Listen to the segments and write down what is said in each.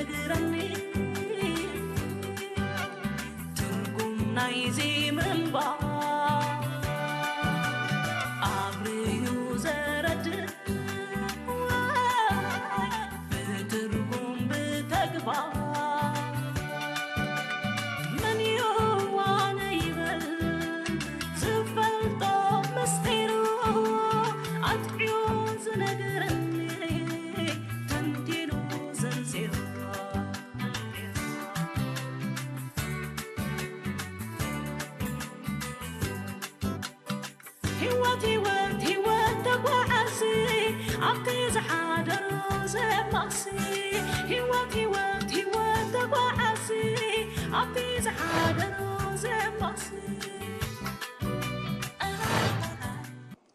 ነግረኒ ትርጉም ናይዚ ምንባር ኣብርዩ ዘረድእ ብትርጉም ብተግባር መን ይዋነ ይበል ዝፈልጦ ምስጢሩ ኣጥዕዮ ዝነግረኒ ተንቲኑ ዘንጺሩ። ህይወት ህይወት ህይወት ተጓዓዚ ኣብቲ ዝሓደሮ ዘማሲ። ህይወት ህይወት ህይወት ተጓዓዚ ኣብቲ ዝሓደሮ ዘማሲ።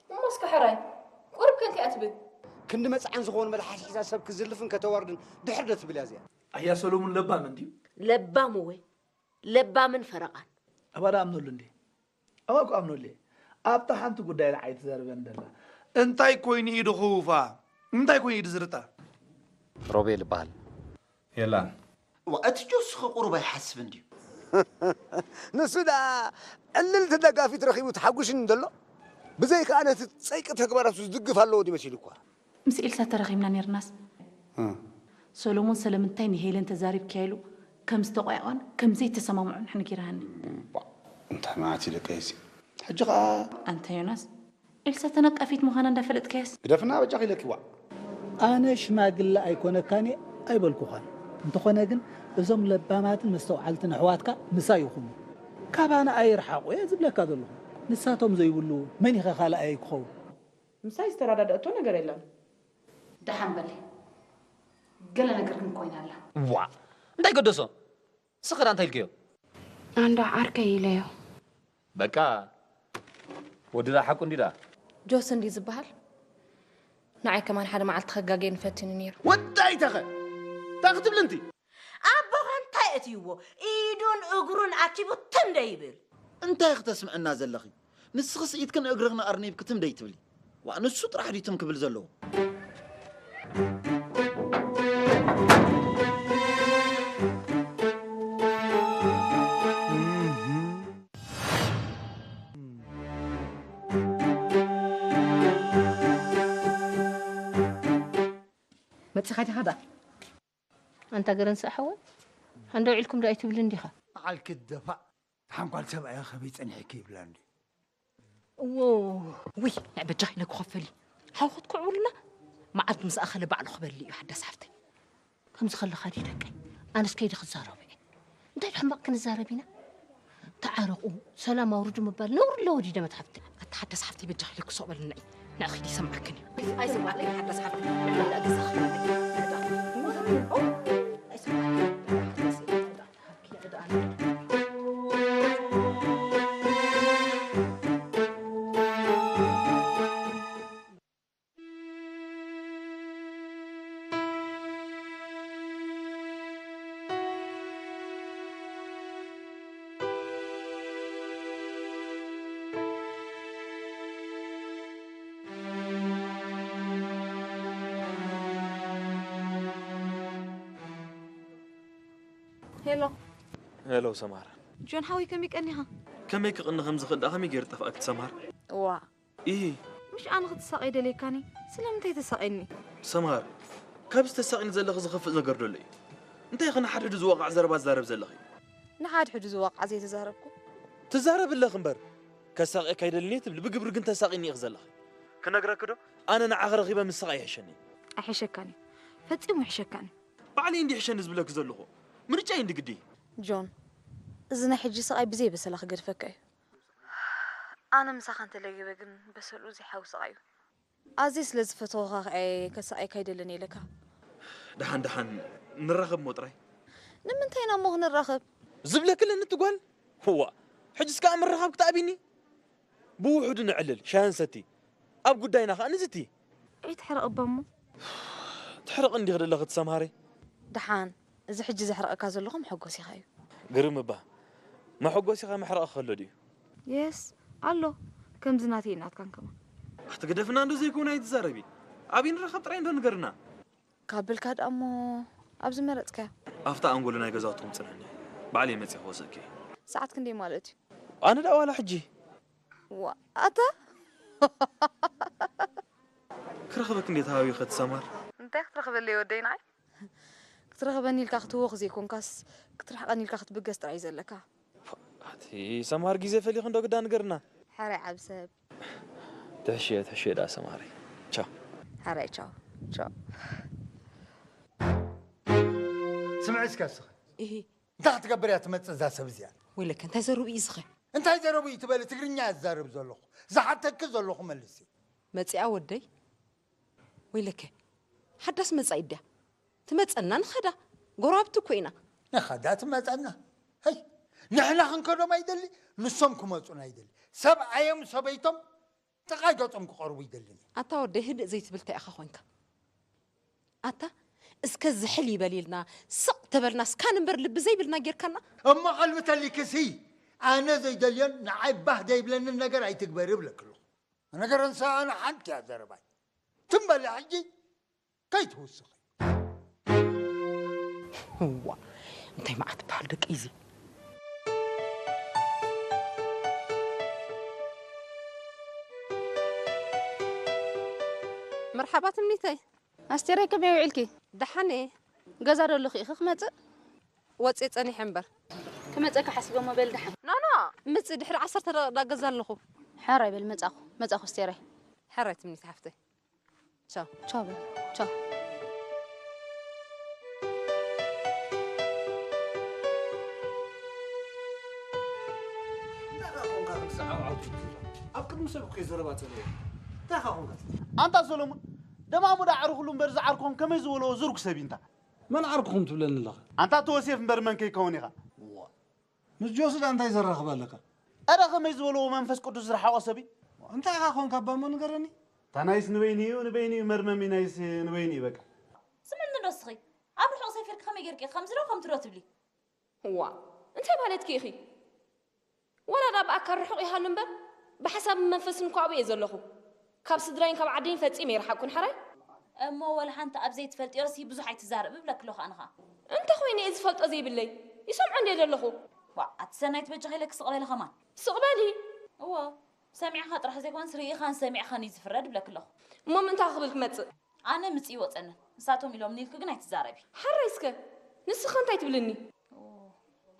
እሞ እስከ ሕራይ ቁሩብ ከንቲኣ ትብል። ክንዲ መጽዓን ዝኾኑ መልሓስ ሒዛ ሰብ ክዝልፍን ከተዋርድን ድሕር ዶ ትብል እያ እዚኣ? ኣያ ሰሎሙን ለባም እንድዩ። ለባም እወ፣ ለባምን ፈረቓን። ኣባ ዶ ኣምነሉ እንዴ? ኣባ እኮ ኣምነሉ እየ። ኣብታ ሓንቲ ጉዳይ ንዓይ ትዘርበን ደላ። እንታይ ኮይኑ እዩ ድኽውፋ? እንታይ ኮይኑ እዩ ድዝርጣ? ሮቤል ይበሃል። የላን። ዋ፣ እቲ ጆስኸ ቁሩብ ኣይሓስብን ድዩ? ንሱ ደኣ ዕልልቲ ደጋፊት ረኺቡ ተሓጒሽኒ ደሎ። ብዘይከኣ ነቲ ጸይቂ ተግባራቱ ዝድግፍ ኣለዎ ድዩ መሲሉ እኳ። ምስ ኤልሳ ተራኺብና ኔርናስ፣ እ። ሰሎሞን ስለምንታይ ንሄለን ተዛሪብክያ ኢሉ ከም ዝተቋየቖን ከም ዘይተሰማምዑን ሕንጊርሃኒ። እባ፣ እንታይ ማለት እዩ ደቀይሲ? ሕጂ ኸኣ ኣንታ ዮናስ፣ ኤልሳ ተነቃፊት ምዃና እንዳፈለጥካያስ? ግደፍና በጃኺ ኢለኪ፣ ዋእ። ኣነ ሽማግለ ኣይኮነካን እየ ኣይበልኩኻን። እንተኾነ ግን እዞም ለባማትን መስተውዓልትን ኣሕዋትካ ምሳይ ይኹኑ። ካባና ኣይርሓቑ እየ ዝብለካ ዘለኹ። ንሳቶም ዘይብሉ መን ኢኸ ካልኣየይ ክኸውን? ምሳይ ዝተረዳደእቶ ነገር የለን። ደሓን በሊ። ገለ ነገር ግን ኮይና ኣላ። ዋ! እንታይ ገደሶ? ንስኺ ደኣ እንታይ ኢልክዮ? ኣንዳ ዓርከይ ኢለዮ። በቃ፣ ወዲ ደኣ ሓቁ እንዲ ደኣ። ጆስ እንዲ ዝበሃል? ንዓይ ከማን ሓደ መዓልቲ ከጋገየኒ ፈቲኑ ነይሩ። ወዳይ ተኸ! እንታይ ክትብሊ እንቲ? ኣቦኻ እንታይ እትይዎ? ኢዱን እግሩን ኣኪቡ ትም ደይብል። እንታይ ክተስምዕና ዘለኺ? ንስኽስ ኢድክን እግርኽን ኣርኒብኪ ትም ደይትብሊ? ዋእ፣ ንሱ ጥራሕ ድዩ ትም ክብል ዘለዎ? መጺኻ ዲኻ ደኣ? ኣንታ ገረንስእ ሓወይ፣ ሃንደው ኢልኩም ዶ ኣይትብልን ዲኻ? በዓል ክደፋእ፣ ሓንኳል ሰብኣያ ከመይ ጸኒሕኪ ይብላ እንዲ። እዎ። ውይ፣ ናይ በጃኺ ኢለ ክኸፈል እዩ። ሓው ክትኩዕብሉና፣ መዓት ምስ ኣኸለ ባዕሉ ክበልዕ እዩ፣ ሓዳስ ሓፍተይ። ከምዚ ከለኻ ድዩ ደቀይ? ኣነስ ከይደ ክዛረቦ እየ። እንታይ ዶ ሕማቕ ክንዛረብ ኢና? ተዓረቑ፣ ሰላም ኣውርዱ ምባል ነውሪ ኣለዎ ድዩ ደመት ሓፍተይ? ኣታ ሓዳስ ሓፍተይ በጃኺ ኢለ ክሶቕ በልኒ። ንዕኺ ይሰምዓክን እዩ። ኣይሰምዓክን ሓዳስ ሓፍተይ። ንዕዳ ገዛኺ። ንዕዳ። ኣይሰምዓክን። ሓዳስ ሓፍተይ። ሄሎ። ሄሎ ሰማር። ጆን ሓወይ ከመይ ቀኒኻ? ከመይ ክቕኒ ከም ዝኽእል ደኣ ከመይ ገይሩ ጠፍኣኪ ሰማር? እዋ። ኢሂ። ምሽ ኣነ ክትሳቐይ ደልየካኒ? ስለምንታይ ተሳቐየኒ? ሰማር፣ ካብዚ ተሳቒኒ ዘለኺ ዝኸፍእ ነገር ዶ ኣሎ እዩ? እንታይ ኢኺ ንሓድሕዱ ዝወቕዕ ዘረባ ትዛረቢ ዘለኺ? ንሓድሕዱ ዝወቕዕ ዘይተዛረብኩ። ትዛረቢ ኣለኺ እምበር፣ ከሳቕየካ ኣይደልን እየ ትብሊ፣ ብግብሪ ግን ተሳቒኒ ኢኺ ዘለኺ። ክነግረኪ ዶ? ኣነ ንዓኺ ረኺበ ምስሳቕ ኣይሕሸኒ። ኣይሕሸካን እዩ። ፈጺሙ ኣይሕሸካን እዩ። ባዕለይ እንዲ ይሕሸኒ ዝብለኪ ዘለኹ። ምርጫይ እንዲ ግዲ። ጆን፣ እዚ ናይ ሕጂ ስቓይ ብዘይ በሰላ ክገድፈካ እዩ። ኣነ ምሳኻ እንተለጊበ ግን በሰልኡ ዘይሓዊ ስቓይ እዩ። ኣዝየ ስለ ዝፈተኹኻ ከኣ እየ ከሳቕየካ ኣይደልን ኢለካ። ደሓን ደሓን ንራኸብ እሞ ጥራይ። ንምንታይ ኢና እሞ ክንራኸብ? ዝብለኪ ኣለኒ እቲ ጓል። እዋ፣ ሕጅስ ከኣ ምርኻብ ክትኣብይኒ? ብውሑዱ ነዕልል፣ ሻሂ ንሰቲ። ኣብ ጉዳይና ከኣ ንዝቲ። ኣይትሕረቕ እባ እሞ። ትሕረቒ እንዲኺ ዘለኺ ትሰምሃሪ። ደሓን፣ እዚ ሕጂ ዘሕርቐካ ዘለኹ መሐጎሲኻ እዩ። ግርም እባ፣ መሐጎሲኻ መሕረቒ ከሎ ድዩ? የስ፣ ኣሎ። ከምዚ ናተይ ናትካን ከማን። ኣቲ ግደፍና እንዶ ዘይኮነ ኣይትዛረቢ። ኣብይ ንራኸብ ጥራይ እንዶ ንገርና። ካብ በልካ ደኣ እሞ ኣብ ዝመረጽካዮ። ኣብታ ኣንጎሎ ናይ ገዛውትኹም ጽንሕኒ። ባዕለይ መጺእ ክወስደኪ። ሰዓት ክንደይ ማለት እዩ? ኣነ ደኣ ዋላ ሕጂ። ዋ፣ ኣታ? ክረኽበኪ እንዴት ሃዋዊ ኸትሰማር? እንታይ ክትረኽበለይ ወደይ ንዓይ? ክትረኽበኒ ኢልካ ክትህወኽ ዘይኮንካስ፣ ክትርሕቐኒ ኢልካ ክትብገስ ጥራይ እዩ ዘለካ። ኣቲ ሰማር ግዜ ፈሊኹ እንዶ ግዳ ንገርና። ሕራይ ዓብ ሰብ። ትሕሽየ፣ ትሕሽየ ደኣ ሰማሪ። ቻው። ሕራይ ቻው። ቻው። ስምዒ እስከ እስኺ። እሂ። እንታይ ክትገብር እያ ትመጽእ እዛ ሰብ እዚኣ? ወይለከ እንታይ ዘረቡ እዩ እስኸ? እንታይ ዘረቡ እዩ ትበሊ? ትግርኛ እዛረብ ዘለኹ። ዝሓተኪ ዘለኹ መልሲ። መጺኣ ወደይ? ወይለከ ሓዳስ መጻኢት ድያ? ትመጸና ንኸዳ። ጎረባብቲ እኮ ኢና። ንኸዳ ትመጸና። ሀይ፣ ንሕና ክንከዶም ኣይደሊ፣ ንሶም ክመጹና ኣይደሊ። ሰብኣዮም ሰበይቶም ጥቓ ገጾም ክቐርቡ ይደልን። ኣታ ወደይ ህድእ ዘይትብል እንታይ ኢኻ ኮንካ? ኣታ እስከ ዝሕል ይበል ኢልና ስቕ ተበልና ስካን እምበር ልቢ ዘይብልና ጌርካና። እሞ ቐልቢ ተሊክሲ ኣነ ዘይደልዮን ንዓይ ባህ ዘይብለንን ነገር ኣይትግበሪ እብለኪ ኣለኹ። ነገር እንስሳ ኣነ ሓንቲ እያ ዘረባይ። ትም በሊ ሕጂ ከይትውስኺ። እዋ እንታይ መዓት በሃል ደቂ እዚ። መርሓባ ትምኒተይ። ኣስቴረይ ከመይ ውዒልኪ? ደሓን እየ። ገዛ ዶ ኣለኺ ኢኺ ክመጽእ? ወጽየ ጸኒሐ እምበር። ክመጸካ ሓሲበ እሞ በል ደሓን። ኖ ኖ፣ ምጽእ ድሕሪ ዓሰርተ ደቂቕ ዳገዛ ኣለኹ። ሕራይ በል መጻኹ፣ መጻኹ ኣስቴረይ። ሕራይ ትምኒት ሓፍተይ። ቻው። ቻው በል። ቻው። እንታይ ኾንካ ክንሰዓው ዓውቱ ትብሎ? ኣብ ቅድሚ ሰብ እኮ እዩ ዘረባ ጸኒሑ። እንታይ ኾንካ? ኣንታ ሰሎሙን ደማሙ ዳ ዓርኹሉ እምበር ዝዓርኮም ከመይ ዝበልዎ ዝርጉ ሰብ እዩ እንታ። መን ዓርኩኹም ትብለኒ ኣለኻ? ኣንታ ተወሴፍ እምበር መን ከይከውን ኢኻ። ዋ። ምስ ጆሲ ዳ እንታይ ዘራኽብ ኣለካ? ኣረ ከመይ ዝበልዎ መንፈስ ቅዱስ ዝረሓቖ ሰብ እዩ። እንታይ ኢኻ ኾንካ ኣባ እሞ ንገረኒ። እታ ናይስ ንበይኑ እዩ ንበይኑ እዩ መርመሚ ናይስ ንበይኑ እዩ በቃ። ስምዕኒ ዶ እስኺ ኣብ ርሑቕ ሰፊርኪ ከመይ ጌርኪ ኢኺ ከምዚ ዶ ከምቲ ዶ ትብሊ? እዋ እንታይ ማለትኪ ኢኺ? ዋላ ደኣ ብኣካል ርሑቕ ይሃሉ እምበር ብሓሳብን መንፈስን እኮ ኣብኡ እየ ዘለኹ። ካብ ስድራይን ካብ ዓደይን ፈጺመ ኣይረሓቕኩን ሕራይ። እሞ ወላ ሓንቲ ኣብ ዘይትፈልጥዮሲ ብዙሕ ኣይትዛረቢ እብለኪ ኣለኹ ኣነ ኸኣ። እንተ ኾይነ እየ ዝፈልጦ ዘይብለይ ይሰምዖ እንድየ ዘለኹ። ዋእ ኣቲ ሰናይት በጃኺ ኢለኪ ስቕ በሊ ኸማን። ስቕ በሊ። እወ ሰሚዕኻ ጥራሕ ዘይኮነስ ርኢኻን ሰሚዕኻን እዩ ዝፍረድ እብለኪ ኣለኹ። እሞ ምእንታ ክብል ክመጽእ? ኣነ ምጽእ ይወጸንን ንሳቶም ኢሎምኒ ኢልኪ ግን ኣይትዛረቢ። ሕራይ እስከ ንስኺ እንታይ ትብልኒ?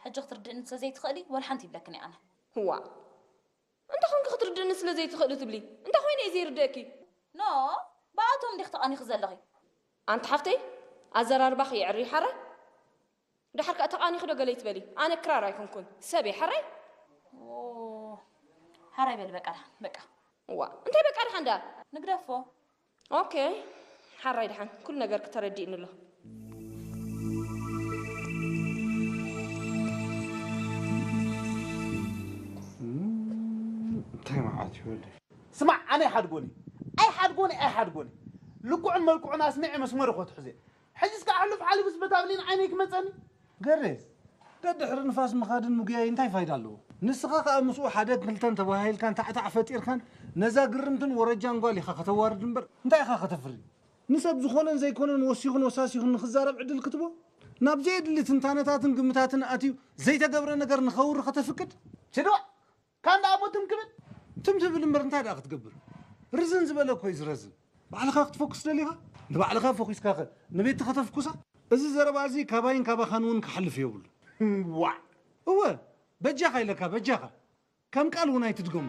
ሕጂ ክትርድእኒ ስለ ዘይትኽእሊ ወላ ሓንቲ ይብለክን እየ ኣነ። ዋእ እንተ ኾንኪ ክትርድእኒ ስለ ዘይትኽእሊ ትብሊ እንተ ኾይነ እየ ዘይርድኣኪ። ኖ ብኣቶም ዲኺ ተቓኒኺ ዘለኺ? ኣንቲ ሓፍተይ ኣዘራርባኺ የዕሪ ሓራይ። ደሓር ከኣ ተቓኒኺ ዶ ገለ ይትበሊ? ኣነ ክራር ኣይኮንኩን ሰብ እየ ሓራይ። ሓራይ በሊ በቃ ደሓን በቃ። ዋእ እንታይ በቃ ደሓን ደኣ? ንግደፎ። ኦኬ ሓራይ ደሓን ኩሉ ነገርኪ ተረዲእኒ ኣሎ። እንታይ መዓት ይወልድ ስማዕ ኣነ ኣይሓድጎን እየ ኣይሓድጎን እየ ኣይሓድጎን እየ ልክዑን መልክዑን ኣስሚዐ መስመሩ ከትሕዞ እየ ሕጂ እስከ ኣሕሉፍ ሓሊፉስ በታ ብሌን ዓይነይ ክመፀኒ ገሬ ደድሕሪ ንፋስ ምኻድን ምግያይ እንታይ ፋይዳ ኣለዎ ንስኻ ከኣ ምስኡ ሓደን ክልተን ተባሃሂልካን ታዕታዕ ፈጢርካን ነዛ ግርምትን ወረጃን ጓል ኢኻ ከተዋርድ እምበር እንታይ ኢኻ ከተፍሪ ንሰብ ዝኾነን ዘይኮነን ወሲኹን ወሳሲኹን ንኽዛረብ ዕድል ክትቦ ናብ ዘየድሊ ትንታነታትን ግምታትን ኣትዩ ዘይተገብረ ነገር ንኸውሪ ከተፍቅድ ችድዋ ካንዳ ኣቦ ትም ክብል ትም ትብል እምበር እንታይ ደኣ ክትገብር ርዝን ዝበለ እኮ እዩ ዝረዝን ባዕልኻ ክትፈኩስ ደሊኻ ንባዕልኻ ፈኩስካ ኸ ንቤቲ ከተፍኩሳ እዚ ዘረባ እዚ ካባይን ካባኻን እውን ክሓልፍ የብሉ ዋዕ እወ በጃኻ ኢለካ በጃኻ ከም ቃል እውን ኣይትድገሙ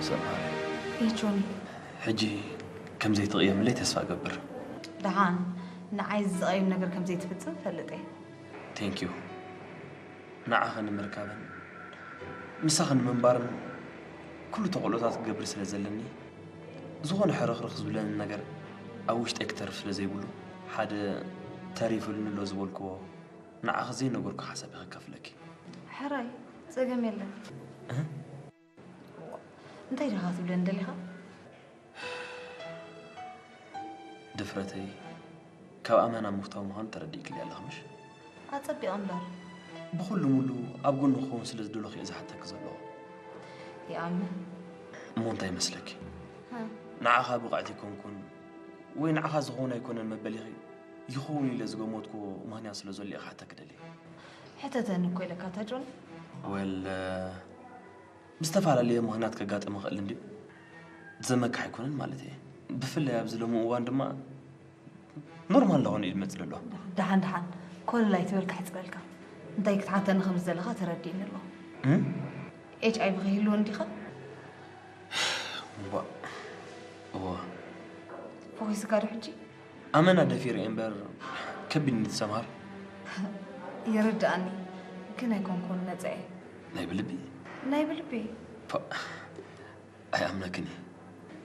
ሰማሪ ጆኒ ሕጂ ከም ዘይትቕየምለይ ተስፋ እገብር። ደሓን ንዓይ ዝቐይም ነገር ከም ዘይትፍጽም እፈልጥ እየ። Thank you ንዓኺ ንምርካብን ምሳኺ ንምንባርን ኩሉ ተኽእሎታት ክገብር ስለ ዘለኒ ዝኾነ ሕርኽርኽ ዝብለኒ ነገር ኣብ ውሽጠይ ክተርፍ ስለ ዘይብሉ ሓደ ተሪፉልኒ ኣሎ ዝበልክዎ ንዓኺ ዘይነገርኩ ሓሳብ እየ ከካፍለኪ። ሕራይ ጸገም የለን። እንታይ ዲኻ ትብለኒ ደሊኻ? ድፍረተይ ካብ ኣመና ምፍታው ምዃኑ ተረዲእክለይ ኣለኺ ምሽ? ኣጸቢቐ እምበር። ብኹሉ ሙሉ ኣብ ጎኒ ክኸውን ስለ ዝደለኹ እየ ዝሓተኪ ዘለኹ። ይኣምን። እሞ እንታይ ይመስለኪ? ንዓኻ ብቕዕቲ ኣይኮንኩን ወይ ንዓኻ ዝኸውን ኣይኮነን መበሊኺ ይኸውን ኢለ ዝገመትኩዎ ምኽንያት ስለ ዘሎ እየ ክሓተኪ ደልየ። ሕተተኒ እኮ ኢለካ ታጆን። ወል ምስ ዝተፈላለየ ምኽንያት ከጋጥም ይኽእል እንድዩ። ዘመካ ኣይኮነን ማለት እየ። ብፍላይ ኣብዚ ሎሚ እዋን ድማ ኖርማል ዳኾነ እዩ ዝመጽእ ዘሎ። ደሓን ደሓን ኮለል ኣይትበል ክሕጽረልካ። እንታይ ክትሓተኒ ከም ዝደለኻ ተረዲእኒ ኣሎ። እም? ኤች ኣይ ቪ ከይህልወኒ ዲኻ? እዋ እዋ ፈኺስካ ዶ ሕጂ? ኣመና ደፊረ እየ እምበር ከቢድ እንዲ ትሰምሃር። ይርድኣኒ ግን ኣይኮንኩን ነፃ እየ። ናይ ብልቢ ናይ ብልቢ ፋ ኣይኣምነክን እየ።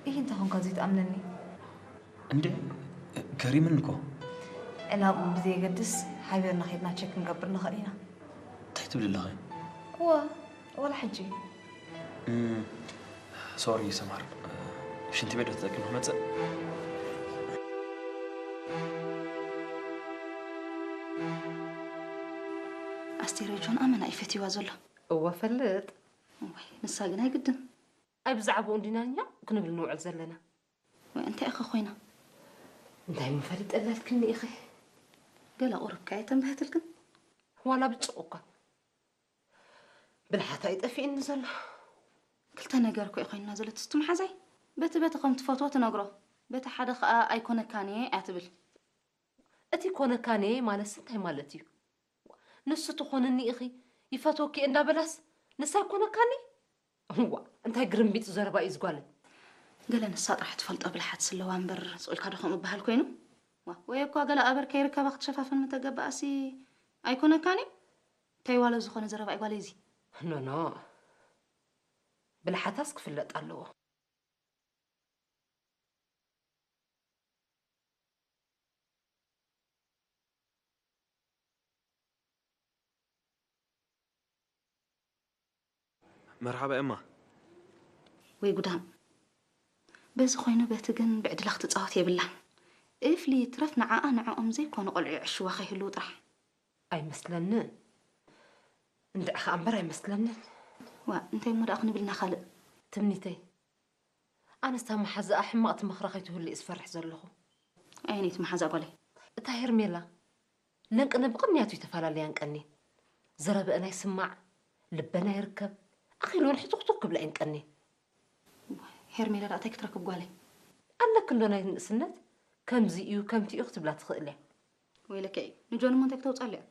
ይህ እንታይ ኾንካ ዘይትኣምነኒ? እንዴ ገሪምን እኮ። ዕላምኡ ብዘየገድስ ሓቢርና ኸድና ቸክ ክንገብር ንኽእል ኢና። እንታይ ትብል ኣለኺ? እወ ወላ ሕጂ። እም፣ ሶሪ ሰማር፣ ሽንቲ ቤት ዶ ተጠቂም ክመፅእ? ኣስቴር ጆን ኣመና እዩ ፈትይዋ ዘሎ። እወ ፈልጥ። እዋይ ንሳ ግን ኣይግድን። ኣይ ብዛዕባኡ እንዲና እኛ ክንብል ንውዕል ዘለና። ወይ እንታይ ኢኺ ኮይና? እንታይ ምፈሊጠላልክኒ ኢኺ? ገለ ቁርብካ እየ ተንበህትልክን። ዋላ ብጭቕ እኳ ብልሓታ ይጠፊእኒ ዘሎ። ክልተ ነገር እኮ እዩ ኮይንና ዘሎ ትስቱ መሓዛይ። በቲ በቲ ከም ትፈትዎ ትነግሮ፣ በቲ ሓደ ከዓ ኣይኮነካን እየ እያ ትብል። እቲ ኮነካን እየ ማለትስ እንታይ ማለት እዩ? ንሱ ትኾንኒ ኢኺ ይፈትወኪ እየ እንዳበላስ ንሳ ኣይኮነካን እየ? እዋ እንታይ ግርምቢጥ ዘረባ እዩ ዝጓለይ። ገለ ንሳ ጥራሕ ትፈልጦ ብልሓት ስለዋ እምበር ስቕ ኢልካ ዶ ከምኡ በሃል ኮይኑ? ዋ ወይ እኳ ገለ ኣበር ከይርከባ ክትሸፋፍን ምተገበኣሲ ኣይኮነካን እዩ? እንታይ ዋለ ዝኾነ ዘረባ እዩ ጓለይ እዚ? ኖኖ ብልሓታስ ክፍለጥ ኣለዎ። መርሓባ ኤማ። ወይ ጉዳም። በዚ ኮይኑ በቲ ግን ብዕድላ ክትፃወት የብላን። እፍሊ ይትረፍ ንዓኣ ንዕኦም ዘይኮኑ ቆልዑ ይዕሽዋ ከይህልዉ ጥራሕ። ኣይመስለንን። እንድዒ ኸኣ እምበር ኣይመስለንን። ዋ እንታይ እሞ ደኣ ክንብል ኢና ካልእ። ትምኒተይ ኣነስ እታ መሓዛኣ ሕማቕ ትመኽራ ከይትህሉ እየ ዝፈርሕ ዘለኹ። ኣየነይቲ መሓዛ ጓለይ? እታ ሄርሜላ ለንቅነ ብቕንያቱ ይተፈላለያን ቀንየን። ዘረበአን ኣይስማዕ፣ ልበን ኣይርከብ፣ ኣኺለወን ሕቱኽቱኽ ክብላ እየን ቀንየን። ሄርሜላ ደኣ እንታይ ክትረክብ ጓለይ? ኣለኪ እንዶ ናይ ንእስነት ከምዚ እዩ ከምቲ እዩ ክትብላ ትኽእል እያ። ወይለከ እዩ ንጆን እሞ እንታይ ክተውፀሉ እያ?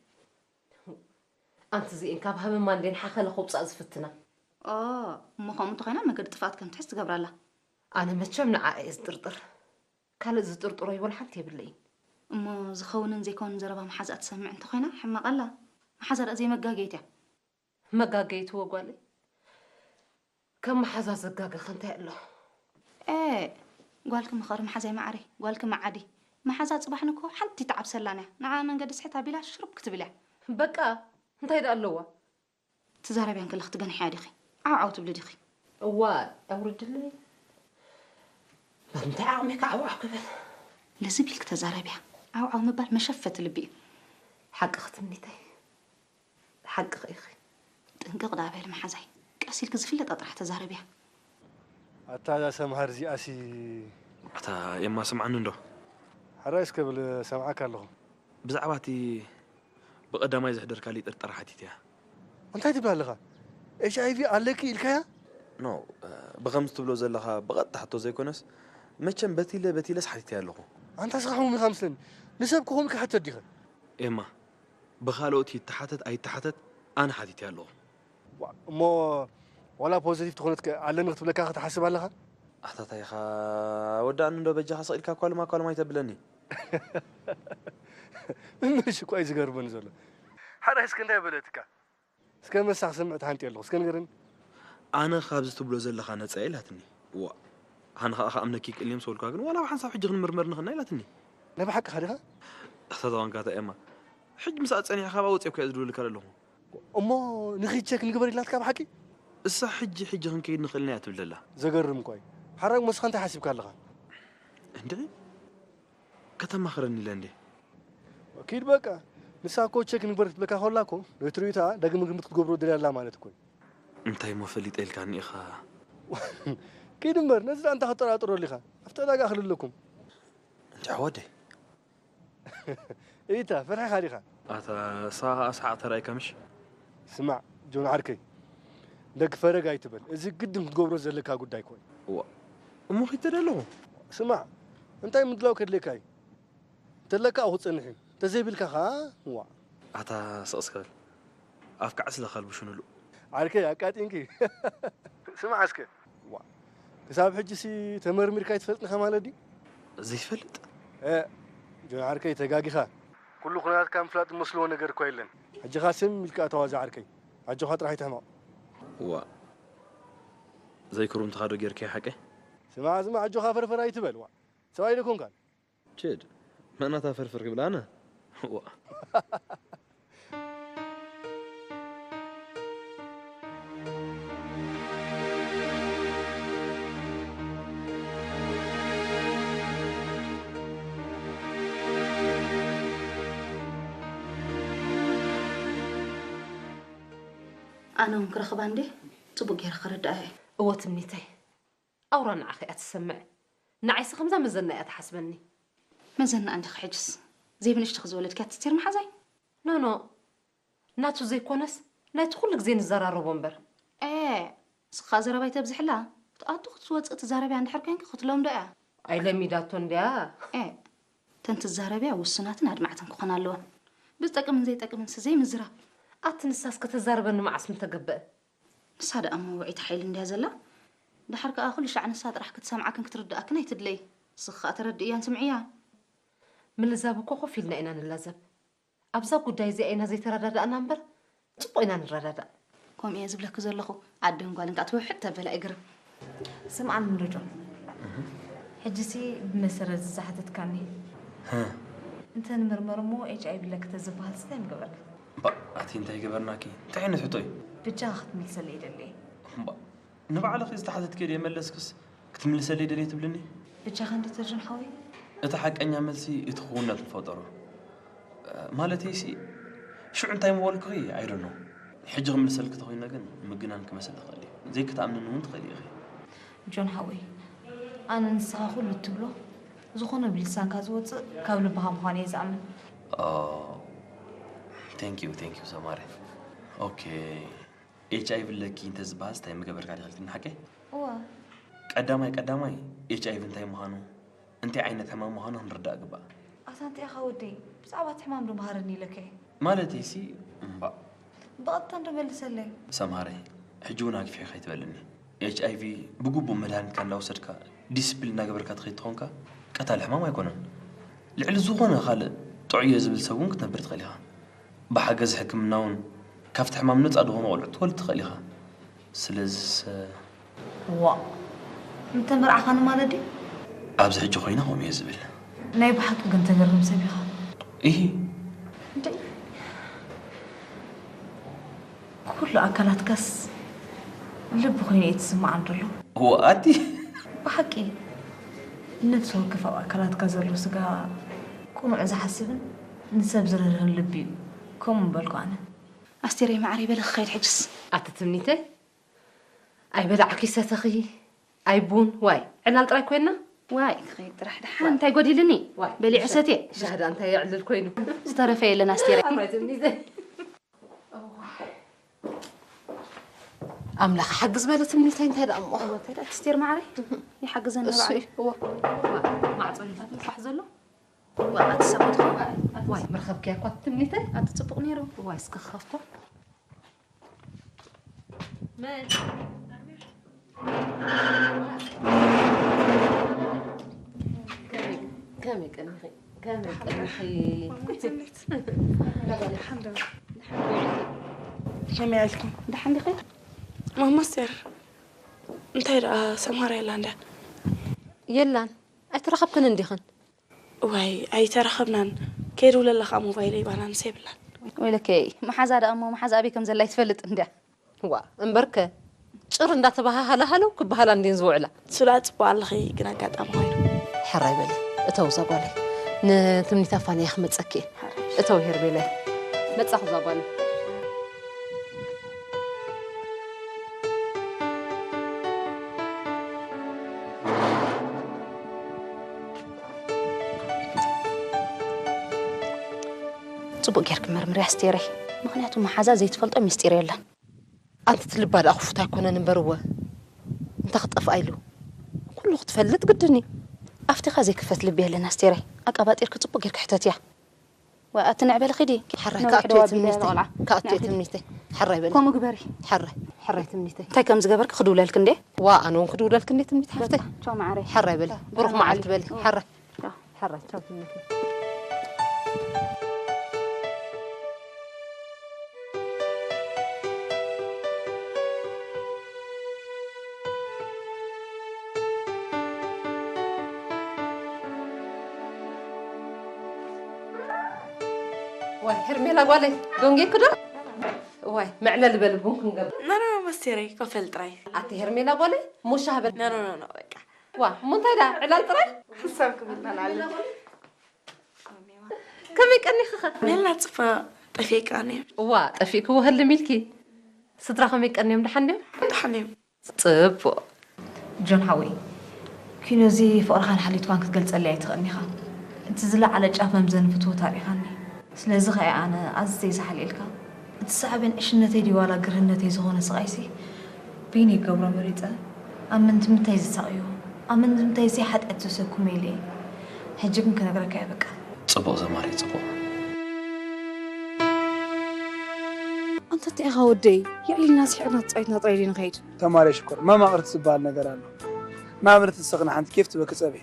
ኣንቲ እዚኤን ካብ ሃመማ እንዴን ሓኸለ ከውፅኣ ዝፍትና። ኦ እሞ ከምኡ እንተኾይና መገዲ ጥፍኣት ከም ትሕዝ ትገብራ ኣላ። ኣነ መቸም ንዓ እየ ዝጥርጥር። ካልእ ዝጥርጥሮ ይበል ሓንቲ የብለይን። እሞ ዝኸውንን ዘይከውንን ዘረባ መሓዛኣ ትሰምዕ እንተኾይና ሕማቕ ኣላ። መሓዛ ደኣ ዘይመጋገይት እያ። መጋገይትዎ ጓለይ ከም መሓዛ ዘጋገ ከንታይ ኣሎ? ኤ ጓልኪ ምኸሪ መሓዛይ መዓረይ ጓልኪ መዓዲ። መሓዛ ፅባሕ ንኮ ሓንቲ ተዓብሰላን እያ። ንዓ መንገዲ ስሕት ኣቢላ ሽሩብ ክትብል እያ። በቃ እንታይ ደኣ ኣለዋ? ትዛረብያ እንከለኺ ትገንሕያ ዲኺ? ዓው ዓው ትብሊ ዲኺ? እዋ ኣውርድለይ። በምንታይ ዓቕሚ ከዓዋዕ ክብል? ልዝብ ኢልኪ ተዛረብያ። ዓው ዓው ምባል መሸፈቲ ልቢ እዩ። ሓቅኺ ትምኒተይ፣ ሓቅኺ ኢኺ። ጥንቅቕ ደኣ በሊ መሓዛይ፣ ቀስ ኢልኪ ዝፍለጣ ጥራሕ ተዛረብያ። ኣታ እዛ ሰምሃር እዚኣሲ። ኣታ ኤማ ስምዓኒ እንዶ። ሕራይ እስከ ብል ሰምዓካ ኣለኹ። ብዛዕባ እቲ ብቐዳማይ ዘሕደርካለይ ጥርጠራ ሓቲተያ። እንታይ ትብል ኣለኻ? ኤች ኣይ ቪ ኣለኪ ኢልካያ? ኖ፣ ብኸምዚ ትብሎ ዘለኻ ብቐጥታ ሕቶ ዘይኮነስ፣ መቸም በቲለ በቲለስ ሓቲተያ ኣለኹ። ኣንታ ስኻ ሕሙም ኢኻ ምስለኒ። ንሰብ ክኹም ክሓተት ዲኸ? ኤማ፣ ብኻልኦት ይተሓተት ኣይተሓተት ኣነ ሓቲተያ ኣለኹ። ዋ፣ እሞ ዋላ ፖዘቲቭ ትኾነት ከ ኣለኒ ክትብለካ ክትሓስብ ኣለኻ? ኣታ ታይ ኢኻ ወዳእኒ እንዶ በጃኻ ስቕ ኢልካ ኳልማ ኳልማ ኣይተብለኒ። እምሽ እኳ እዩ ዝገርመኒ ዘሎ። ሓራይ እስከ እንታይ በለትካ? እስከ መሳኽ ስምዕቲ ሓንቲ ኣለኹ እስከ ንገረኒ። ኣነ ካብዚ ትብሎ ዘለኻ ነጻ እየ ኢላትኒ። ዋ ኣነ ኸኣ ክኣምነኪ ይክእል እየ ምስ በልኩዋ ግን ዋላ ብሓንሳብ ሕጂ ክንምርመር ንኽና ኢላትኒ። ናይ ብሓቅኻ ዲኻ? ኣታ ተዋንካታ ኤማ ሕጂ ምስኣ ጸኒሐ ካብኣ ወጺኤ እኮ እየ ዝድውለልካ ዘለኹ። እሞ ንኺድ ቸክ ንግበር ኢላትካ ብሓቂ? እሳ ሕጂ ሕጂ ክንከይድ ንኽእል ኢና እያ ትብል ዘላ። ዘገርም እኳ እዩ። ሓራይ እሞ ንስኻ እንታይ ሓሲብካ ኣለኻ? እንድዒ ከተማኽረኒ ኢለ እንድየ። ኪድ በቃ ንሳ እኮ ቸክ ንግበር ክትብለካ ከላ እኮ ሬትሮይታ ዳግመ ግምት ክትገብሮ ደልያ ኣላ ማለት እኮ እዩ። እንታይ እሞ ፈሊጠ ኢልካኒ ኢኻ? ኪድ እምበር ነዚ ደኣ እንታይ ክትጠራጥረሉ ኢኻ? ኣብቲ ዕዳጋ ክልለኩም። ጃሕ ወደይ። ኢታ፣ ፈሪሕኻ ዲኻ? ኣታ፣ ንስኻ ኸኣ ሰሓቕ ተራእይካ ምሽ? ስማዕ፣ ጆን ዓርከይ፣ ደግ ፈረግ ኣይትበል። እዚ ግድን ክትገብሮ ዘለካ ጉዳይ ኮይኑ። እዋ፣ እሞ ኺድ ተደለኹ? ስማዕ፣ እንታይ ምድላው ከድልየካ እዩ? እንተለካ ኣብኡ ክጸንሕ እዩ። እንተዘይብልካ ኸኣ፣ እዋ። ኣታ፣ ስቕ እስከ በል። ኣፍካ ዕስለ ከልቢ ሽኑሉ። ዓርከይ፣ ኣቃጢንኪ። ስማዕ እስከ። ዋ። ክሳብ ሕጂሲ ተመርሚርካ ኣይትፈልጥን ኢኻ ማለት ድዩ? ዘይፈልጥ? እ፣ ጆን ዓርከይ፣ ተጋጊኻ። ኩሉ ኩነታትካ ምፍላጥ ዝመስልዎ ነገር እኮ የለን። ሕጂ ኸኣ ስም ኢልካ እተዋ እዛ ዓርከይ። ኣጆኻ ጥራሕ ኣይትሕመቕ። ዋ። ዘይክሩምትኻ ዶ ጌርካዮ ሓቀይ? ስማዕ፣ ስማዕ፣ ኣጆኻ ፈርፈር ኣይትበል። ዋ። ሰብኣይ ዶ ኮንካን? ችድ፣ መን ኣታ ፈርፈር ክብል ኣነ? ዋ። ኣነ እውን ክረኽባ እንዴ? ጽቡቕ ገይረ ክርድኣ እየ። እወ ትምኒተይ፣ ኣውራ ንዓኺ እያ ትሰምዕ። ንዓይሲ ከምዛ መዘና እያ ትሓስበኒ። መዘና እንዲኺ ሕጅስ? ዘይብንእሽትኺ ዝወለድክያ ኣስቴር መሓዛይ? ኖኖ፣ ናቱ ዘይኮነስ ናይቲ ኩሉ ግዜ ንዘራረቦ እምበር። ኤ፣ ንስኻ ዘረባ ኣይተብዝሕላ። ትኣቱ ክትወፅእ ትዛረብያ እንድሕር ኮይንኪ ክትለምዶ እያ። ኣይለሚዳቶ እንድያ። ኤ፣ ተን ትዛረብያ ውሱናትን ኣድማዕትን ክኾና ኣለወን። ብዝጠቅምን ዘይጠቅምንሲ ዘይምዝራብ። ኣቲ ንሳስ ከተዛርበኒ መዓስ ምተገበአ? ንሳ ደኣ እሞ ውዕይቲ ሓይሊ እንድያ ዘላ። ደሓር ከኣ ኩሉ ሻዕ ንሳ ጥራሕ ክትሰምዓክን ክትርድኣክን ኣይትድለይ። ንስኺ ከኣ ተረድእያን ስምዕያን። ምልዛብ እኮ ኮፍ ኢልና ኢና ንላዘብ። ኣብዛ ጉዳይ እዚኣ ኢና ዘይተረዳዳእና እምበር ጽቡቕ ኢና ንረዳዳእ። ከምኡ እየ ዝብለኪ ዘለኹ። ኣደን ጓልን ከኣ ትውሕድ ተበላ ኣይግርም። ስምዓኒ እንዶ ጆን። ሕጂሲ ብመሰረት እዚ ዝሓተትካኒ። እንተ ንምርመር እሞ ኤች ኣይ ቪ ኣለኪ ተዝበሃልሲ እንታይ ምገበርና? እምባእ ኣቲ እንታይ ገበርናኪ? እንታይ ዓይነት ሕቶ እዩ? ብጃኻ ክትምልሰለይ ይደሊ እየ። እምባእ ንባዕልኺ ዝተሓተትክዮ ድየ መለስክስ ክትምልሰለይ ደልየ ትብልኒ? ብጃኻ እንዶ ተርጅን ሓወይ። እቲ ሓቀኛ መልሲ እቲ ክውንነት ንፈጠሮ። ማለተይሲ ሽዑ እንታይ ምበልኩኺ I don't know። ሕጂ ክምልሰልኪ ተኾይነ ግን ምግናን ክመስል ይኽእል እዩ። ዘይክትኣምንኒ እውን ትኽእሊ ኢኺ። ጆን ሓወይ፣ ኣነ ንስኻ ኩሉ እትብሎ ዝኾነ ብልሳንካ ዝወፅእ ካብ ልብኻ ምዃኑ እየ ዝኣምን። Oh, thank you, thank you ሰማሪ። Okay, ኤች ኣይ ቪ ኣለኪ እንተዝበሃልስ እንታይ ምገበርካ ዲኺ ኢልክኒ ሓቀይ? እወ። ቀዳማይ ቀዳማይ ኤች ኣይ ቪ እንታይ ምዃኑ እንታይ ዓይነት ሕማም ምዃኑ ክንርዳእ ግባእ። ኣታ እንታይ ኢኻ ወደይ? ብዛዕባ እቲ ሕማም ዶ መሃረኒ ኢለካ እየ። ማለተይሲ እምባእ። ብቐጥታ እንዶ መልሰለይ። ሰምሃረይ፣ ሕጂ እውን ኣግፊሒ ከይትበልኒ። ኤች ኣይ ቪ ብግቡእ መድሃኒትካ እንዳወሰድካ ዲስፕሊን እንዳገበርካ ትኸይድ ተኾንካ ቀታሊ ሕማም ኣይኮነን። ልዕሊ ዝኾነ ካልእ ጥዑየ ዝብል ሰብ እውን ክትነብር ትኽእል ኢኻ። ብሓገዝ ሕክምና እውን ካብቲ ሕማም ነጻ ዝኾኑ ቆልዑ ክትወልድ ትኽእል ኢኻ። ስለዝስ ዋእ እንተመርዓኻኒ ማለት ድዩ? ኣብዚ ሕጂ ኮይነ ከምኡ እየ ዝብል። ናይ ብሓቂ ግን ተገርም ሰብ ኢኻ። ኢሂ። እንዴ ኩሉ ኣካላትካስ ልቢ ኮይኑ እዩ ዝስምዓኒ ዘሎ። ዋእ ኣቲ። ብሓቂ ነፍሲ ወከፍ ኣብ ኣካላትካ ዘሎ ስጋ ቅኑዕ ዝሓስብን ንሰብ ዝርህርህን ልቢ እዩ። ከምኡ ምበልኩ ኣነ። ኣስቴረይ መዓረይ በሊ ክኸይድ ሕጅስ። ኣቲ ትምኒተይ ኣይበላዕኪ ሰተኺ ኣይ ቡን ዋይ ዕላል ጥራይ ኮይና። ዋይ ክኸይድ ጥራሕ ደሓን እንታይ ጎዲልኒ። ዋይ በሊዐ ሰትየ። ሻህ ደኣ እንታይ የዕልል ኮይኑ። ዝተረፈ የለን ኣስቴረይ። ኣባይ ትምኒተይ። ኣምላኽ ሓግዝ በለ ትምኒተይ እንታይ ደኣ እሞ። እወ እንታይ ደኣ ኣስቴር መዓረይ ይሓግዘና እሱ በዓል። እዩ እወ። ማዕጾ ይፋት ምፋሕ ዘሎ። ዋእ ኣቲ ሰብ ክትኮን። ዋይ መርኸብኪ እኳ ትምኒተይ። ኣቲ ጽቡቕ ነይሩ። ዋይ እስከ ክኸፍቶ። መን? ከመይ ቀኒኺ? ከመይ ቀኒኺ? ከመይ ኣልኩም? ደሓን ዲኺ? ማማ ኣስቴር እንታይ ደኣ ሰምሃር የላ እንድያ? የላን። ኣይተራኸብክን እንዲኽን? እዋይ ኣይተራኸብናን። ከይድውለላ ኸኣ ሞባይለይ ባላንስ የብላን። ወይለከይ መሓዛ ደኣ እሞ መሓዛ ኣበይ ከም ዘላ ኣይትፈልጥን ድያ? ዋእ እምበርከ ጭር እንዳተባሃሃላ ሃለው ክበሃላ እንድየን ዝውዕላ። ስሉኣ ጽቡቕ ኣለኺ ግን ኣጋጣሚ ኾይኑ። ሕራይ በሊ እተው እዛ ጓለይ ንትምኒት ኣፋንየ ክመጸኪ እየ። እተው ሄርሜለይ መጻኹ እዛ ጓለይ። ጽቡቕ ጌርኪ መርምሪ ኣስቴረይ፣ ምኽንያቱ መሓዛ ዘይትፈልጦ ምስጢር የለን። ኣንቲ ትልባ ደኣ ክፉት ኣይኮነን እምበር እወ፣ እንተ ክጠፍኣ ኢሉ ኩሉ ክትፈልጥ ግድን እዩ። ኣፍቲኻ ዘይክፈት ልቢ የለን ኣስቴረይ፣ ኣቃባጢርኪ ጽቡቕ ጌርኪ ሕተትያ። ወ ኣቲ ንዕበሊ ኺዲ። ሓራይ ነዊሕ ከኣቱ እየ ደዋቢለ ትምኒተይ፣ ቆልዓ። ከኣቱ እየ ንዕዲ። ትምኒተይ። ሓራይ በሊ። ከምኡ ግበሪ። ሓራይ፣ ሓራይ ትምኒተይ። እንታይ ከም ዝገበርኪ ክድውለልኪ እንዴ? ዋ ኣነ እውን ክድውለልኪ እንዴ ትምኒት ሓፍተይ። ቻው መዓረይ። ሓራይ በሊ። ብሩኽ መዓልቲ በሊ። ሓራይ። ቻው። ሓራይ ቻው ትምኒተይ። ዋይ ሄርሜላ ጓለይ፣ ደንጌኪ ዶ? ዋይ መዕለሊ በሊ ቡን ክንገብር። ናና መስተረይ ኮፈል ጥራይ። ኣቲ ሄርሜላ ጓለይ፣ ሙሻ በል። ኖ ኖ ኖ ኖ በቃ። ዋ እሞ እንታይ ዳ ዕላል ጥራይ? ሓሳብ ክብልና ንዓለም። ከመይ ቀኒኺ ኸ? ሜላ ጽፋ ጠፊእካ ነይሩ። እዋ ጠፊእክዎ ህልም ኢልኪ። ስድራ ከመይ ቀንዮም፣ ደሓን ድዮም? ደሓን እዮም። ጽቡቕ። ጆን ሓወይ፣ ኪኖ እዚ ፍቕርኻን ሓልዮትካን ክትገልጸለይ ኣይትኽእልን ኢኻ። እቲ ዝለዓለ ጫፍ መምዘኒ ፍትወት ኣርኢኻኒ። ስለዚ ኸኣ ኣነ ኣዝየ ዝሓልየልካ። እቲ ሳዕቤን ዕሽነተይ ድዩ ዋላ ግርህነተይ ዝኾነ ስቓይሲ ቢኒ ክገብሮ መሪጸ። ኣብ ምንትምታይ ዝሳቕዮ፣ ኣብ ምንትምታይሲ ሓጢኣት ዘሰኩሞ ኢለ እየ። ሕጂ ግን ክነግረካ እየ በቃ። ጽቡቕ ዘማሪ፣ ጽቡቕ። ኣንታ እንታይ ኢኻ ወደይ? የዕሊልና ስሒርና ተጻዊትና ጥራይ ድዩ ንኸይድ? ተማሪ ሽኮር፣ መማቕርቲ ዝበሃል ነገር ኣሎ። ንኣብነት ንስኺ ንሓንቲ ኬፍ ትበኪ ጸብሒ፣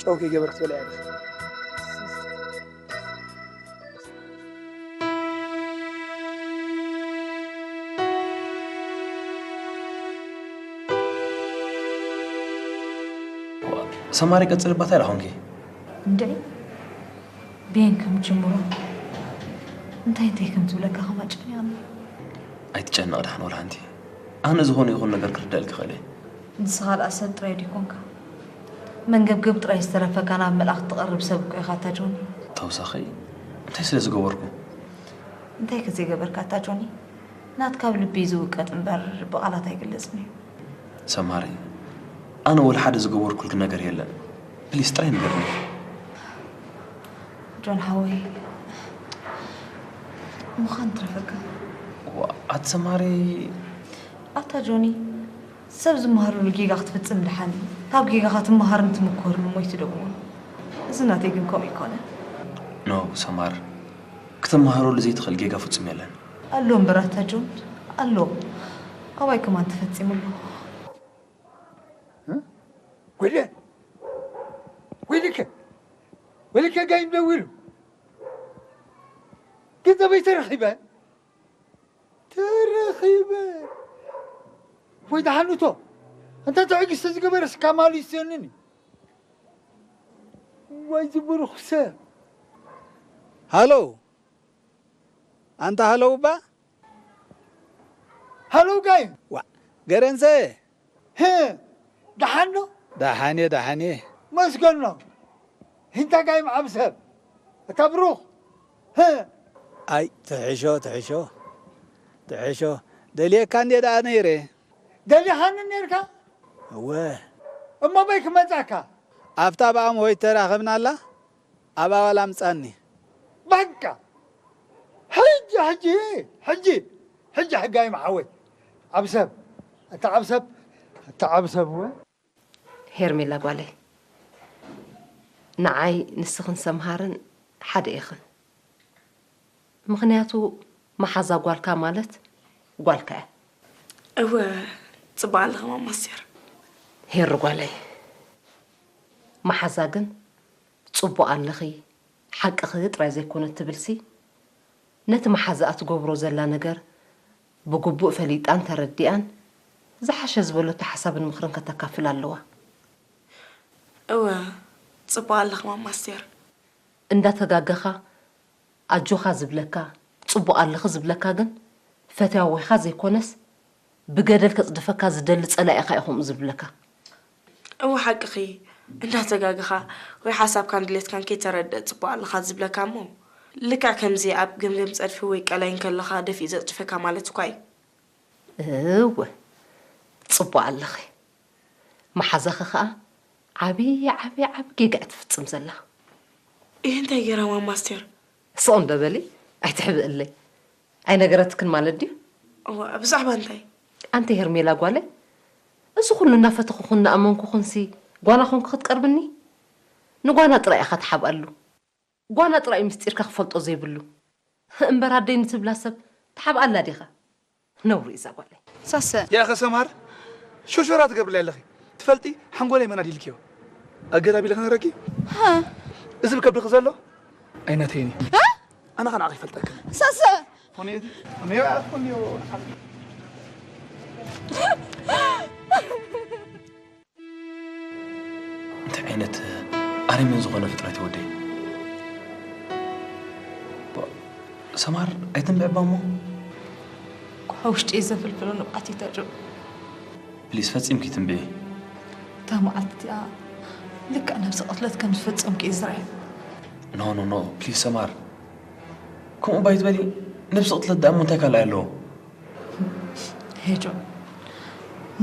ጨው ከይገበርኪ ትበልዕያ ዲኺ? ሰማሪ ቀጽልባ፣ እንታይ ደኣ ኾንኪ? እንድዒ፣ ብየን ከም ጅምሮ እንታይ እንታይ ከም ትብለካ ከማጭን እያ። ኣይትጨነቕ ደሓን ወላ ሓንቲ። ኣነ ዝኾነ ይኹን ነገር ክርዳእልኪ ይኽእል እየ። ንስኻ ደኣ ሰብ ጥራይ ዶ ይኮንካ? መንገብገብ ጥራይ ዝተረፈካ ናብ መልኣኽ ትቐርብ ሰብ እኮ ኢኻ ኣታ ጆኒ። ተውሳኸይ እንታይ ስለ ዝገበርኩ? እንታይ ከ ዘይገበርካ ኣታ ጆኒ? ናትካ ኣብ ልቢ ዝውቀጥ እምበር ብቓላት ኣይግለጽን እዩ። ሰማሪ፣ ኣነ ወላ ሓደ ዝገበርኩልኪ ነገር የለን። ፕሊስ ጥራይ ንገርኒ። ጆን ሓወይ፣ ምዃን ትረፈካ። ዋ፣ ኣቲ ሰማሪ። ኣታ ጆኒ፣ ሰብ ዝመሃረሉ ጌጋ ክትፍጽም ደሓን እዩ። ካብ ጌጋኻ ትመሃርን ትምኮርን እሞ ኣይትደግሞን። እዚ ናተይ ግን ከምኡ ኣይኮነን። ኖ፣ ሰማር፣ ክትመሃረሉ ዘይትኽእል ጌጋ ፍጹም የለን። ኣሎ እምበር ኣታ ጆን፣ ኣሎ። ኣባይ ከማን ተፈጺሙ ኣሎ። እ? ወይለ፣ ወይልከ፣ ወይልከ ጋይም ደዊሉ። ገንዘበይ ተረኺበ። ተረኺበ። ወይ ደሓን እቶ፣ እንተ ትዕግስቲ ዝገበረስ ከማሉ ይስእንን እዩ። ወይ ዝብሩኽ ሰብ። ሃሎ፣ ኣንታ ሃሎ እባ። ሃሎ ጋይ። ዋ፣ ገረንሰ። ህ፣ ደሓን ዶ? ደሓን እየ፣ ደሓን እየ። መስገኖ። ሂንታ ጋይ መዓብ ሰብ። እታ ብሩኽ። ህ። ኣይ፣ ትሕሾ፣ ትሕሾ። ትሕሾ። ደልየካ እንዴ ደኣ ነይረ። ደሊኻኒ ነይርካ? እወ። እሞ በይ ክመጻካ? ኣብታ ብኣም ሆይ ተራኸብናላ? ኣብ ኣዋል ኣምጻኒ። በቃ። ሕጂ፣ ሕጂ፣ ሕጂ፣ ሕጂ ሕጋይ መሓወይ። ኣብ ሰብ። እታ ኣብ ሰብ። እታ ኣብ ሰብ እወ። ሄርሜላ ጓለይ፣ ንዓይ ንስኽን ሰምሃርን ሓደ ኢኽን። ምኽንያቱ መሓዛ ጓልካ ማለት ጓልካ እያ። እወ፣ ጽቡቕ ኣለኺ ማማ ኣስቴር። ሄሪ ጓለይ፣ መሓዛ ግን ጽቡቕ ኣለኺ፣ ሓቅኺ ጥራይ ዘይኮነት ትብልሲ፣ ነቲ መሓዛኣ ትገብሮ ዘላ ነገር ብግቡእ ፈሊጣን ተረዲኣን፣ ዝሓሸ ዝበለቶ ሓሳብን ምኽርን ከተካፍል ኣለዋ። እወ፣ ጽቡቕ ኣለኺ ማማ ኣስቴር። እንዳተጋገኻ ኣጆኻ ዝብለካ፣ ጽቡቕ ኣለኺ ዝብለካ ግን ፈትያዊኻ ዘይኮነስ፣ ብገደል ከጽድፈካ ዝደሊ ጸላኢኻ እዩ ከምኡ ዝብለካ። እወ ሓቅኺ፣ እንዳተጋገኻ ወይ ሓሳብካን ድሌትካን ከይተረድእ ጽቡቕ ኣለኻ ዝብለካ እሞ፣ ልክዕ ከምዚ ኣብ ገምገም ጸድፊ ወይ ቀላይ እንከለኻ ደፊኡ ዘጽድፈካ ማለት እኳ እዩ። እወ፣ ጽቡቕ ኣለኺ። መሓዛኺ ኸኣ ዓቢ፣ ዓቢ፣ ዓቢ ጌጋ እያ ትፍጽም ዘላ። እህ፣ እንታይ ገይራ ማማ ኣስቴር? ስቕ እንዶ በሊ፣ ኣይትሕብእለይ። ኣይነገረትክን ማለት ድዩ? እዋ ብዛዕባ እንታይ? ኣንቲ ሄርሜላ ጓለይ፣ እዚ ኩሉ እናፈተኹኹን እናኣመንኩኹንሲ ጓና ኾንኩ ክትቀርብኒ? ንጓና ጥራይ ኢኻ ትሓብኣሉ። ጓና ጥራይ ምስጢርካ ክፈልጦ ዘይብሉ። እምበር ኣደይ ንትብላ ሰብ ትሓብኣላ ዲኻ? ነውሪ እዛ ጓለይ። ሳሰ ያኸ ሰማር ሾሾራ ትገብርለይ ኣለኺ። ትፈልጢ ሓንጎለይ መን ኣዲልክዮ? ኣገላቢለ ክነግረኪ። እዚ ብከብድኺ ዘሎ ኣይናተይኒ። ኣነ ከ ንዓኺ ይፈልጠኪ። ሳሰ ሆኔቲ ሆኔቲ እንታይ ዓይነት ኣረሜን ዝኾነ ፍጥረት እዩ ወደይ። ሰማር ኣይትንብዕባ እሞ ኩሓ ውሽጢ ዘፍልፍሎ ንብዓት እዩ ታጆ። ፕሊስ ፈጺምኪ ትንብዒ። እታ መዓልቲ እቲኣ ልክዕ ነብሲ ቅትለት ከም ዝፈጸምኩ እዩ ዝረኣየ። ኖ ኖ ኖ ፕሊስ ሰማር ከምኡ ባይትበሊ። ነብሲ ቅትለት ደኣ እሞ እንታይ ካልኣይ ኣለዎ? ሄጆ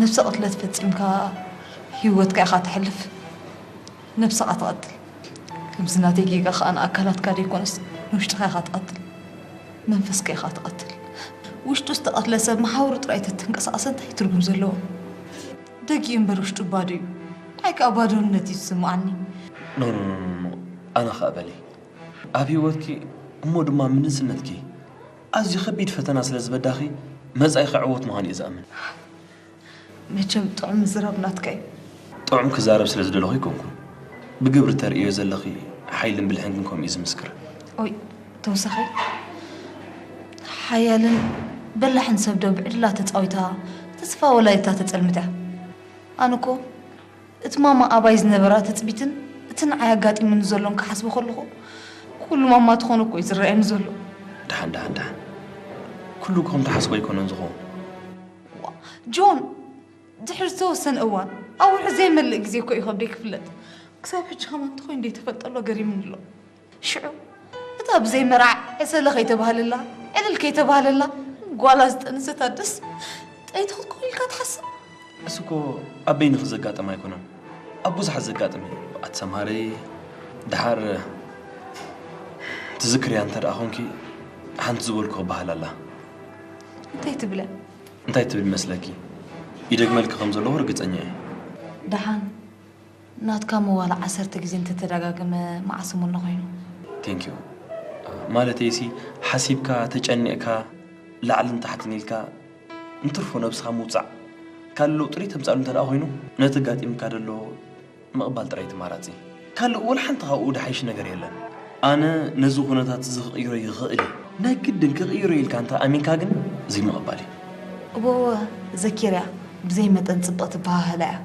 ነብሰ ቅትለት ፈጺምካ ህይወትካ ኢኻ ተሕልፍ። ነብስኻ ትቐትል። ከምዚ ናተይ ጌጋ ከኣ ንኣካላትካ ደይኮነስ ንውሽጥኻ ኢኻ ትቐትል። መንፈስካ ኢኻ ትቐትል። ውሽጡ ዝተቐትለ ሰብ መሓውሩ ጥራይ ተተንቀሳቐሰ እንታይ ትርጉም ዘለዎ? ደጊኡ እምበር ውሽጡ ባዶ እዩ። ንዓይ ከኣ ባዶነት እዩ ዝስምዓኒ። ኖ ኖ ኖ ኖ ኣነ ኸኣ በሊ ኣብ ህይወትኪ እሞ ድማ ምንስነትኪ ኣዝዩ ከቢድ ፈተና ስለ ዝበዳኺ መጻኢኺ ዕዉት ምዃኑ እየ ዝኣምን። መቸም ጥዑም ምዝራብ ናትካ እዩ። ጥዑም ክዛረብ ስለ ዝደለኹ ኣይኮንኩን። ብግብሪ ተርእዮ ዘለኺ ሓይልን ብልሕን ግን ከምኡ እዩ ዝምስክር። ኦይ ተወሳኺ ሓያልን በላሕን ሰብ ዶ ብዕድላ ተጻዊታ ተስፋ ወላዲታ ተጸልምት እያ። ኣነ እኮ እቲ ማማ ኣባይ ዝነበራ ትጽቢትን እቲ ንዓይ ኣጋጢሙኒ ዘሎን ክሓስቦ ከለኹ ኩሉ ማማ ትኾኖ እኮ እዩ ዝረኣየኒ ዘሎ። ደሓን ደሓን ደሓን ኩሉ ከም ትሓስቦ ኣይኮነን ዝኸውን። ጆን ድሕሪ ዝተወሰነ እዋን ኣብ ውርሒ ዘይመልእ ግዜ እኮ እዩ ከብደይ ክፍለጥ። ክሳብ ሕጂ ከማን እንተኾይኑ ደይተፈልጠ ኣሎ ገሪምኒ ኣሎ። ሽዑ እታ ብዘይ መርዓ ዕሰለ ከይተባህለላ ዕልል ከይተባህለላ ጓላ ዝጠንሰት ኣደስ ጠይቲ ክትኮን ኢልካ ትሓስብ? እሱ እኮ ኣብ በይንኺ ዘጋጥም ኣይኮነን ኣብ ብዙሓት ዘጋጥም እዩ። ኣቲ ሰምሃረይ ድሓር ትዝክርያ እንተ ደኣ ኾንኪ ሓንቲ ዝበልኩ ክበሃል ኣላ። እንታይ ትብለ? እንታይ ትብል ይመስለኪ? ይደግመልኪ ከም ዘለኹ ርግጸኛ እየ። ደሓን ናትካ መዋላ ዓሰርተ ግዜ እንተተደጋገመ መዓስ እሞ ንኾይኑ። ቴንኪዩ። ማለተይሲ ሓሲብካ ተጨኒቕካ ላዕልን ታሕትን ኢልካ እንትርፎ ነብስኻ ምውጻዕ ካልእ ለውጢ ተምጻሉ እንተ ደኣ ኮይኑ ነቲ ኣጋጢምካ ደሎ ምቕባል ጥራይ እቲ ኣማራጺ። ካልእ ወላ ሓንቲ ካብኡ ድሓይሽ ነገር የለን። ኣነ ነዚ ኩነታት እዚ ክቕይሮ ይኽእል እየ። ናይ ግድን ክቕይሮ ኢልካ እንተ ኣሚንካ ግን ዘይምቕባል እዩ። እወ ዘኪርያ ብዘይ መጠን ጽብቕቲ ኣበሃህላ እያ።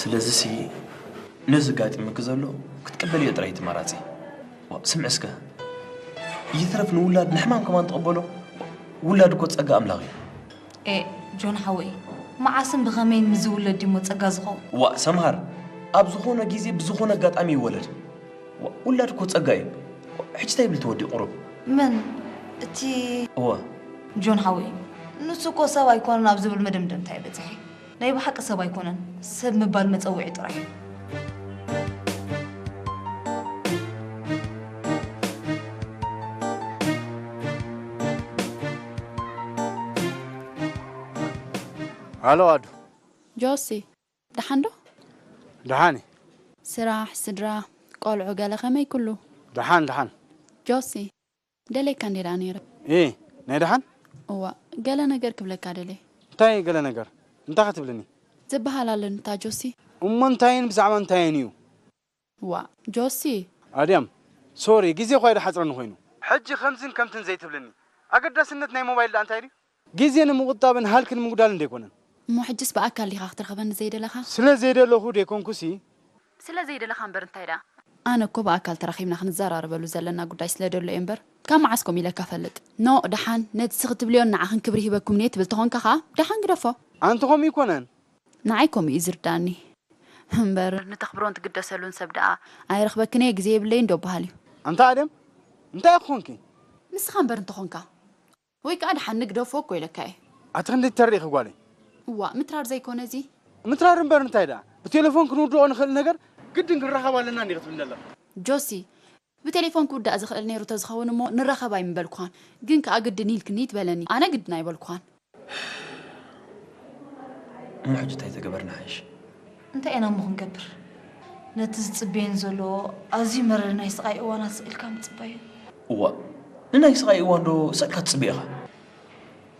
ስለዚሲ ነዚ ኣጋጢሙኪ ዘሎ ክትቅበልዮ ጥራይ እቲ ኣማራጺ። ዋእ ስምዒ እስከ ይትረፍ ንውላድ ንሕማም ከማን ትቕበሎ። ውላድ እኮ ጸጋ ኣምላኽ እዩ። ኤእ ጆን ሓወይ፣ መዓስን ብኸመይን ምስ ዝውለድ ድዩሞ ጸጋ ዝኸውን? ዋእ ሰምሃር፣ ኣብ ዝኾነ ግዜ ብዝኾነ ኣጋጣሚ ይወለድ። ዋእ ውላድ እኮ ጸጋ እዩ። ዋእ ሕጂ እንታይ ይብል ተወዲ ቁሩብ? መን? እቲ እወ። ጆን ሓወይ፣ ንሱ እኮ ሰብ ኣይኮነን ኣብ ዝብል መደምደምታ እየ በጺሐ። ናይ ብሓቂ ሰብ ኣይኮነን፣ ሰብ ምባል መጸውዒ ጥራይ እዩ። ሃሎ ኣዱ። ጆሲ፣ ደሓን ዶ? ደሓን እየ። ስራሕ፣ ስድራ፣ ቆልዑ ገለ ከመይ ኩሉ? ደሓን ደሓን። ጆሲ፣ ደልየካ እንድየ ደኣ ነይረ። እ፣ ናይ ደሓን? እዋ፣ ገለ ነገር ክብለካ ደልየ። እንታይ ገለ ነገር? እንታይ ክትብልኒ? ዝበሃል ኣሎኒ እታ ጆሲ። እሞ እንታይን ብዛዕባ እንታይን እዩ? ዋእ ጆሲ። ኣድያም ሶሪ ግዜ እኳ ኣይደሓፅረኒ ኮይኑ። ሕጂ ከምዝን ከምትን ዘይትብልኒ። ኣገዳስነት ናይ ሞባይል ደኣ እንታይ ድዩ? ግዜ ንምቑጣብን ሃልኪ ንምጉዳልን ደይኮነን። እሞ ሕጅስ ብኣካል ዲኻ ክትረኽበኒ ዘይደለኻ? ስለ ዘይደለኹ ደይኮንኩሲ። ስለ ዘይደለኻ እምበር እንታይ ደኣ? ኣነ እኮ ብኣካል ተራኺብና ክንዘራረበሉ ዘለና ጉዳይ ስለ ደሎ እየ እምበር ካብ መዓስ ከምኡ ኢለካ እፈልጥ? ኖእ ደሓን ነቲ ስኺ ትብልዮን ንዓኽን ክብሪ ሂበኩምን'የ ትብል ተኾንካ ኸኣ ደሓን ግደፎ። ኣንቲ ከምኡ ኣይኮነን። ንዓይ ከምኡ እዩ ዝርድኣኒ። እምበር ንተኽብሮን ትግደሰሉን ሰብ ደኣ ኣይረኽበክን እየ ግዜ የብለይን ዶ በሃል እዩ። ኣንታ ኣደም እንታይ ኢኺ ኾንኪ? ንስኻ እምበር እንተኾንካ ወይ ከኣ ደሓን ንግደፎ እኮ ኢለካ እየ። ኣቲ ክንደይ ትተርኢኺ ጓለይ? እዋእ ምትራር ዘይኮነ እዚ። ምትራር እምበር እንታይ ደኣ ብቴለፎን ክንውድኦ ንኽእል ነገር ግድን ክንራኸብ ኣለና እንዲ ክትብልኒ ኣለኺ። ጆሲ ብቴሌፎን ክውዳእ ዝኽእል ነይሩ ተዝኸውን እሞ ንራኸብ ኣይምበልኩኻን። ግን ከኣ ግድን ኢልክኒ ትበለኒ። ኣነ ግድን ኣይበልኩኻን። እሞ ሕጂ እንታይ ተገበርና ሓይሽ? እንታይ ኢና እሞ ክንገብር? ነቲ ዝጽበየን ዘሎ ኣዝዩ መረር ናይ ስቓይ እዋናት ስቕ ኢልካ ምጽባዩ። እዋ፣ ንናይ ስቓይ እዋን ዶ ሰቕካ ትጽበ ኢኻ?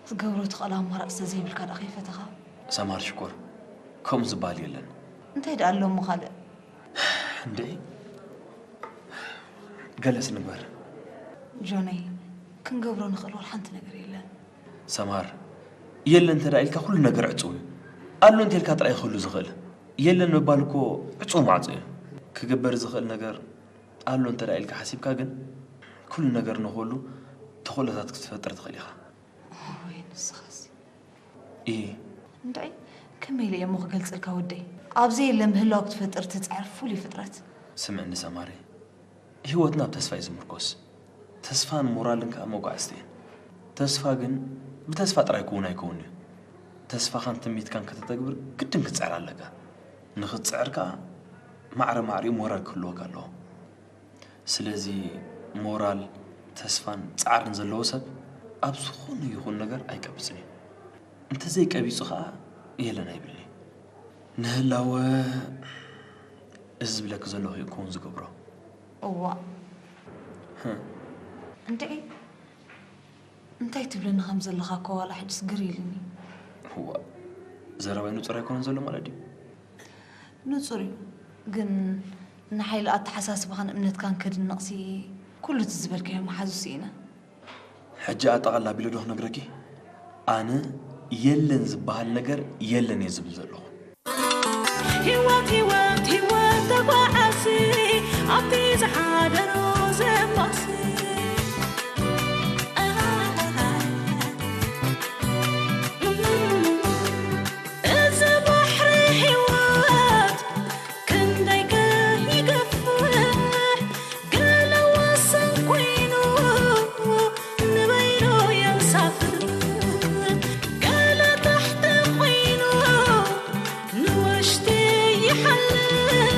ክትገብሮ ትኽእል ኣማራጺ ስለዘይብልካ ደኣ ከይፈተኻ? ሰማር ሽኮር፣ ከምኡ ዝበሃል የለን። እንታይ ደኣ ኣሎ እሞ ካልእ? እንዴ፣ ገለስ ንግበር። ጆነይ፣ ክንገብሮ ንኽእል ወላ ሓንቲ ነገር የለን። ሰማር፣ የለን እንተ ኢልካ ኩሉ ነገር ዕጹው እዩ። ኣሎ እንተ ኢልካ ጥራይ ክህሉ ዝኽእል። የለን ምባል እኮ ዕጹው ማዕጾ እዩ። ክግበር ዝኽእል ነገር ኣሎ እንተ ኢልካ ሓሲብካ ግን ኩሉ ነገር ንኽህሉ ተኽእሎታት ክትፈጥር ትኽእል ኢኻ። ወይ ንስኻሲ። እየ። እንታይ? ከመይ ኢለ እየ እሞ ክገልጸልካ ወደይ? ኣብ ዘየለ ምህላው ክትፈጥር ትጽዕር ፍሉይ ፍጥረት። ስምዕኒ ሰማሪ፣ ህይወትና ኣብ ተስፋ እዩ ዝምርኮስ። ተስፋን ሞራልን ከኣ መጓዕዝቲ እየን። ተስፋ ግን ብተስፋ ጥራይ ክውን ኣይከውን እዩ። ተስፋኻን ትምኒትካን ከተተግብር ግድን ክትጽዕር ኣለካ። ንኽትጽዕር ከኣ ማዕረ ማዕሪኡ ሞራል ክህልወካ ኣለዎ። ስለዚ ሞራል፣ ተስፋን ጻዕርን ዘለዎ ሰብ ኣብ ዝኾነ ይኹን ነገር ኣይቀብጽን እዩ። እንተዘይቀቢጹ ከኣ የለን ኣይብልን እዩ። ንህላወ እዚ ዝብለኪ ዘለኹ እዩ ክውን ዝገብሮ። እዋ ህም። እንታይ እንታይ ትብለኒ ከም ዘለኻ እኮ ዋላ ሕጅስ ግር ኢልኒ። እዋ፣ ዘረባይ ንጹር ኣይኮነን ዘሎ ማለት ድዩ? ንጹር እዩ፣ ግን ንሓይሊ ኣተሓሳስባኻን እምነትካን ከድንቕሲ ኩሉ እቲ ዝበልካዮ መሓዙ ስኢነ። ሕጂ ኣጠቓላ ኣቢለ ዶ ክነግረኪ? ኣነ የለን ዝበሃል ነገር የለን እየ ዝብል ዘለኹ። ህይወት ህይወት ህይወት ተጓዓሲ ኣብቲ ዝሓደሮ ዘማሲ እዚ ባሕሪ ህይወት ክንደይ ከይገፍሕ ገለ ወሰን ኮይኑ ንበይኑ የንሳፍፍ ገለ ታሕቲ ኮይኑ ንውሽጢ ይሓልፍ